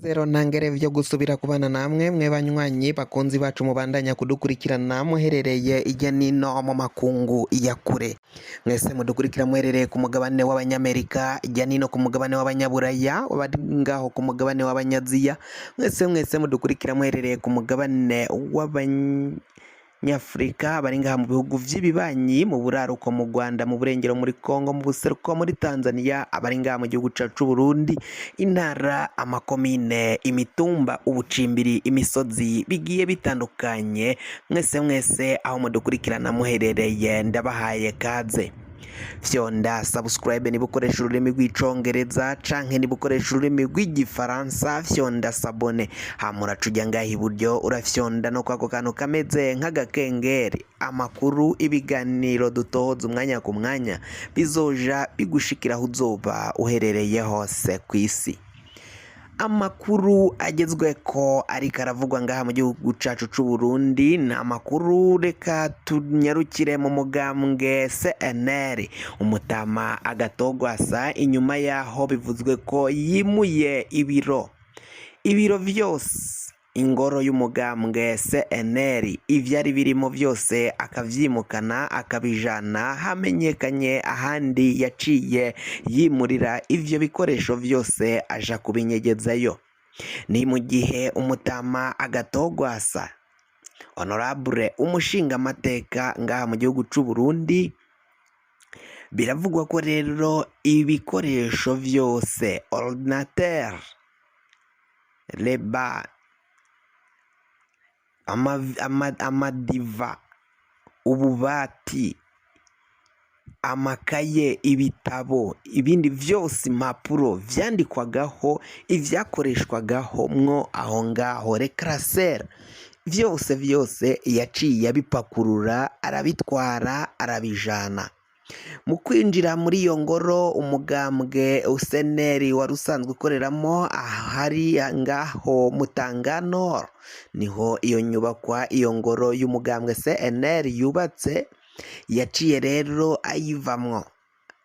Zero ntangere vyo gusubira kubana namwe mwe banywanyi bakunzi bacu mubandanya kudukurikirana muherereye irya nino mu makungu ya kure. Mwese mudukurikira muherereye ku mugabane w'Abanyamerika, irya nino ku mugabane w'Abanyaburaya, abari ngaho ku mugabane w'Abanyaziya, mwese mwese mudukurikira muherereye ku mugabane w'Abanyafurika bari ngaha mu bihugu vy'ibibanyi, mu buraruko mu Rwanda, mu burengero muri Congo, mu buseruko muri Tanzania, abari ngaha mu gihugu cacu c'Uburundi, intara, amakomine, imitumba, ubucimbiri, imisozi bigiye bitandukanye, mwese mwese aho mudukurikirana muherereye ndabahaye kaze. Fyonda subscribe niba ukoresha ururimi rw'Icongereza canke niba ukoresha ururimi rw'Igifaransa, fyonda s'abonner, hama uraca uja ngaha iburyo urafyonda no kwako kantu kameze nk'agakengeri. Amakuru, ibiganiro dutohoza umwanya ku mwanya bizoja bigushikira aho uzoba uherereye hose kw'isi. Amakuru agezweko ariko aravugwa ngaha mu gihugu cacu c'Uburundi ni amakuru, reka tunyarukire mu mugambwe CNL. Umutama Agatogwasa, inyuma yaho bivuzwe ko yimuye ibiro vyose, ingoro y'umugambwe CNL, ivyari birimo vyose akavyimukana akabijana, hamenyekanye ahandi yaciye yimurira ivyo bikoresho vyose aja kubinyegezayo. Ni mu gihe umutama Agatogwasa, honorable, umushingamateka ngaha mu gihugu c'Uburundi, biravugwa ko rero ibikoresho vyose, ordinateur, leba, amadiva, ububati, amakaye, ibitabo, ibindi vyose, impapuro vyandikwagaho, ivyakoreshwagaho mwo aho ngaho, les classeurs, vyose vyose yaciye abipakurura, arabitwara, arabijana. Mu kwinjira muri iyo ngoro umugambwe CNL wari usanzwe ukoreramo ahari ngaho Mutanga Nord, niho iyo nyubakwa, iyo ngoro y'umugambwe CNL yubatse, yaciye rero ayivamwo,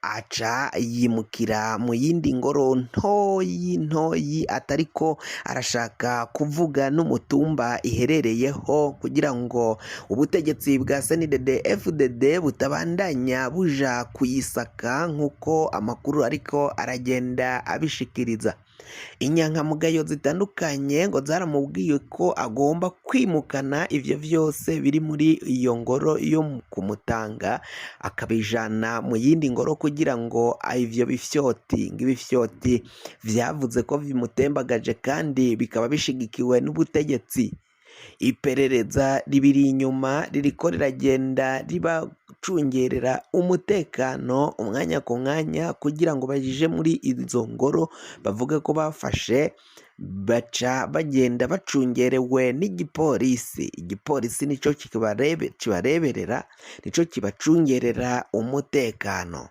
aca yimukira mu yindi ngoro ntoyi ntoyi, atariko arashaka kuvuga n'umutumba iherereyeho, kugira ngo ubutegetsi bwa CNDD FDD butabandanya buja kuyisaka, nk'uko amakuru ariko aragenda abishikiriza. Inyankamugayo zitandukanye ngo zaramubwiye ko agomba kwimukana ivyo vyose biri muri iyo ngoro yo kumutanga, akabijana mu yindi ngoro, kugira ngo ivyo bifyoti, ngo ibifyoti vyavuze ko bimutembagaje kandi bikaba bishigikiwe n'ubutegetsi. Iperereza ribiri inyuma ririko riragenda ribacungerera umutekano umwanya ku mwanya, kugira ngo baje muri izo ngoro bavuga ko bafashe, baca bagenda bacungerewe n'igipolisi. Igipolisi nico kibareberera, nico kibacungerera umutekano.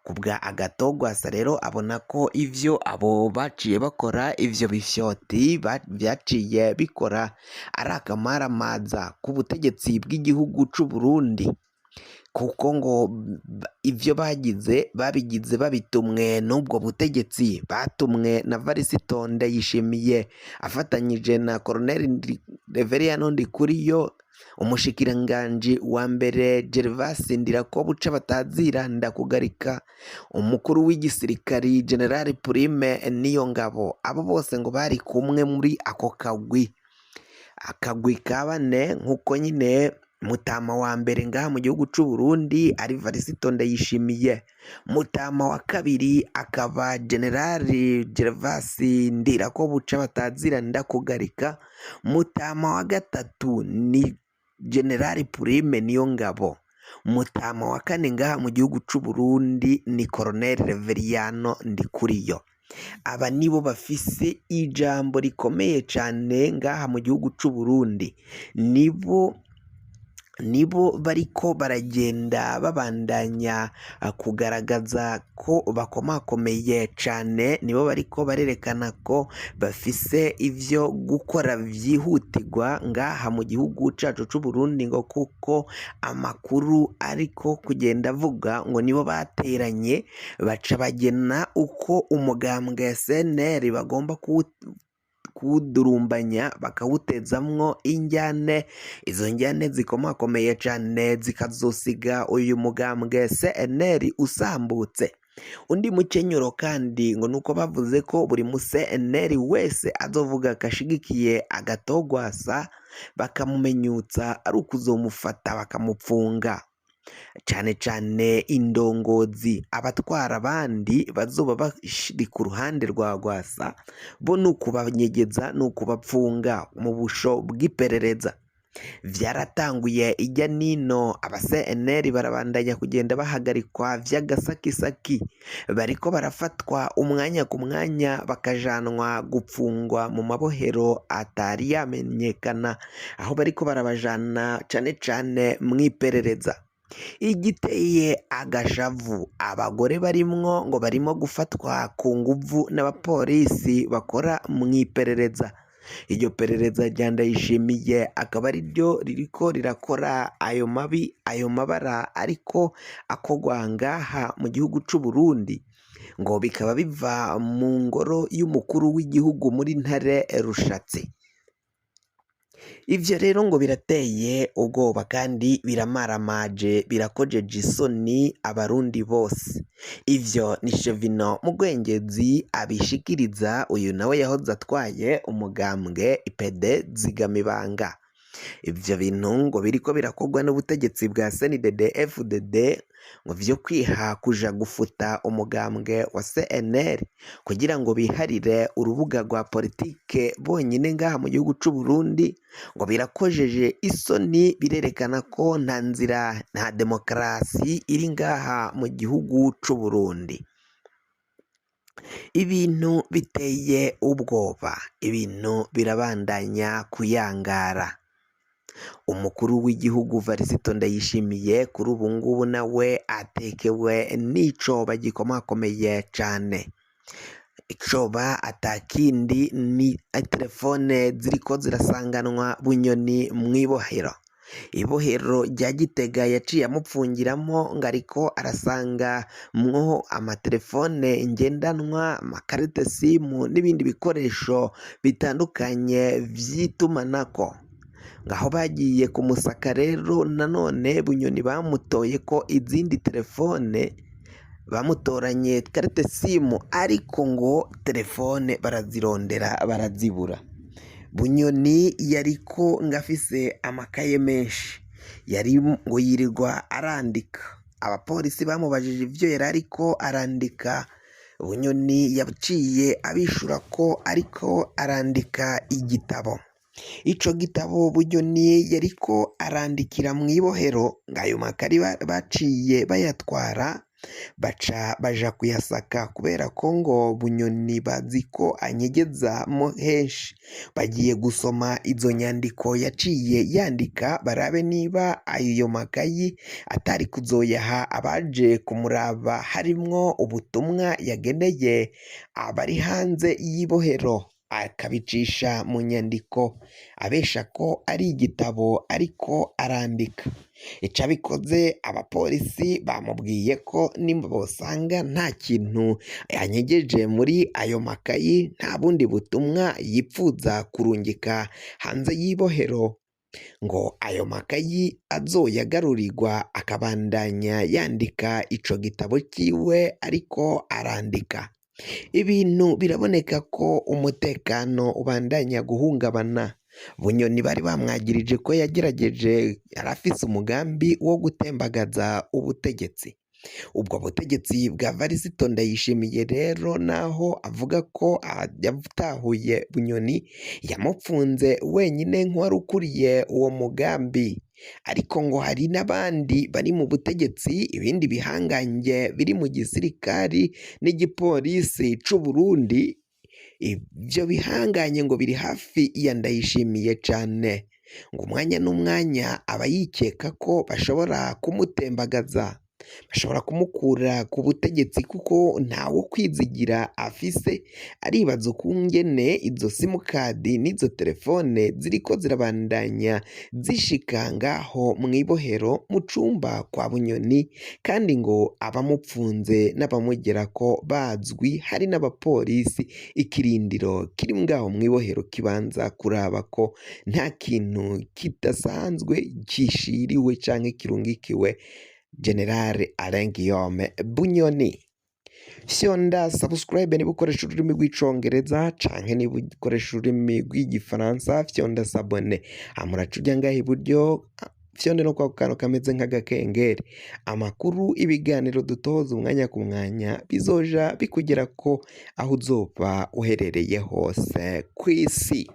Kubwa Agatogwasa rero, abona ko ivyo abo baciye bakora, ivyo bifyoti vyaciye bikora, ari akamaramaza k'ubutegetsi bw'igihugu c'u Burundi, kuko ngo ivyo bagize babigize babitumwe n'ubwo butegetsi, batumwe na Varisito Ndayishimiye afatanyije na Colonel Reveriyano Ndikuriyo, umushikiranganji wa mbere Gervas Ndirakobuca batazira Ndakugarika, umukuru w'igisirikari General Prime Niyongabo. Abo bose ngo bari kumwe muri ako kagwi, akagwi ka bane, nk'uko nyine mutama wa mbere ngaha mu gihugu c'u Burundi ari Varisito Ndayishimiye, mutama wa kabiri akaba General Gervas Ndirakobuca batazira Ndakugarika, mutama wa gatatu ni General Prime Niyongabo, mutama wa kane ngaha mu gihugu c'u Burundi ni Colonel Reveriyano Ndikuriyo. Aba nibo bafise ijambo rikomeye cane ngaha mu gihugu c'u Burundi, nibo bariko baragenda babandanya kugaragaza ko bakomakomeye cane, nibo bariko barerekana ko bafise ivyo gukora vyihutirwa ngaha mu gihugu cacu c'u Burundi, ngo kuko amakuru ariko kugenda avuga ngo nibo bateranye baca bagena uko umugambwe CNL bagomba. kuwudurumbanya bakawutezamwo injyane, izo njyane zikomakomeye cane zikazosiga uyu mugambwe CNL usambutse. Undi mukenyuro kandi ngo nuko bavuze ko buri mu CNL wese azovuga kashigikiye Agathon Rwasa bakamumenyutsa ari ukuzomufata bakamupfunga, cane cane indongozi, abatwara abandi bazoba bari ku ruhande rwa Rwasa bo ni ukubanyegeza, ni ukubapfunga mu busho bw'iperereza. Vyaratanguye ijya nino, aba CNL barabandanya kugenda bahagarikwa vy'agasakisaki, bariko barafatwa umwanya ku mwanya bakajanwa gupfungwa mu mabohero atari yamenyekana, aho bariko barabajana cane cane mw'iperereza. Igiteye agashavu, abagore barimwo ngo barimo gufatwa ku nguvu n'abapolisi bakora mw'iperereza. Iryo perereza rya Ndayishimiye akaba ari ryo ririko rirakora ayo mabi, ayo mabara ariko akorwa ngaha mu gihugu c'u Burundi, ngo bikaba biva mu ngoro y'umukuru w'igihugu muri Ntare Rushatsi. Ivyo rero ngo birateye ubwoba kandi biramaramaje, birakojeje isoni abarundi bose. Ivyo ni Chevino Mugwengezi abishikiriza, uyu nawe yahoze atwaye umugambwe IPD Zigamibanga. Ivyo bintu ngo biriko birakorwa n'ubutegetsi bwa CNDD FDD ngo vyo kwiha kuja gufuta umugambwe wa CNL kugira ngo biharire urubuga rwa politike bonyine ngaha mu gihugu c'u Burundi, ngo birakojeje isoni, birerekana ko nta nzira, nta demokarasi iri ngaha mu gihugu c'u Burundi. Ibintu biteye ubwoba, ibintu birabandanya kuyangara. Umukuru w'igihugu Varisito Ndayishimiye kuri ubu ngubu nawe atekewe n'icoba gikomakomeye cane. Icoba atakindi ni telefone ziriko zirasanganwa Bunyoni mw'ibohero. Ibohero rya Gitega yaciye amupfungiramo ngo ariko arasanga mwo amatelefone ngendanwa, amakarite simu n'ibindi bikoresho bitandukanye vy'itumanako. Ngaho bagiye kumusaka rero nanone Bunyoni bamutoye ko izindi telefone, bamutoranye karite simu, ariko ngo telefone barazirondera barazibura. Bunyoni yariko ngo afise amakaye menshi, yari ngo yirirwa arandika. Abapolisi bamubajije ivyo yari ariko arandika, Bunyoni yaciye abishura ko ariko arandika igitabo. Ico gitabo Bunyoni yariko arandikira mw'ibohero, ngo ayo makari baciye bayatwara, baca baja kuyasaka kubera ko ngo Bunyoni bazi ko anyegezamo henshi. Bagiye gusoma izo nyandiko yaciye yandika barabe niba ayo makayi atari kuzoyaha abaje kumuraba harimwo ubutumwa yageneye abari hanze y'ibohero, akabicisha mu nyandiko abesha ko ari igitabo ariko arandika. Ico abikoze, abapolisi bamubwiye ko nimba bosanga nta kintu yanyegeje muri ayo makayi, nta bundi butumwa yipfuza kurungika hanze y'ibohero, ngo ayo makayi azoyagarurirwa akabandanya yandika ico gitabo ciwe ariko arandika. Ibintu biraboneka ko umutekano ubandanya guhungabana. Bunyoni bari bamwagirije ko yagerageje, yarafise umugambi wo gutembagaza ubutegetsi. Ubwo butegetsi bwa Varisito Ndayishimiye rero, naho avuga ko yatahuye Bunyoni yamupfunze wenyine nk'uwari ukuriye uwo mugambi, ariko ngo hari n'abandi bari mu butegetsi, ibindi bihangange biri mu gisirikari n'igipolisi c'u Burundi. Ibyo bihanganye ngo biri hafi ya Ndayishimiye cane, ngo umwanya n'umwanya aba yikeka ko bashobora kumutembagaza. Bashobora kumukura ku butegetsi kuko ntawo kwizigira afise. Aribaza ukungene izo simukadi n'izo telefone ziriko zirabandanya zishika ngaho mw'ibohero mu cumba kwa Bunyoni, kandi ngo abamupfunze n'abamugerako bazwi, hari n'abapolisi. Ikirindiro kiri ngaho mw'ibohero kibanza kuraba ko nta kintu kidasanzwe gishiriwe canke kirungikiwe General Alain Guillaume Bunyoni. Fyonda subscribe niba ukoresha ururimi rw'icongereza, canke niba ukoresha ururimi rw'igifaransa fyonda s'abonner. Hama uraca uja ngaha iburyo, fyonde no kwako kantu kameze nk'agakengeri. Amakuru, ibiganiro dutoza umwanya ku mwanya bizoja bikugerako aho uzoba uherereye hose kw'isi.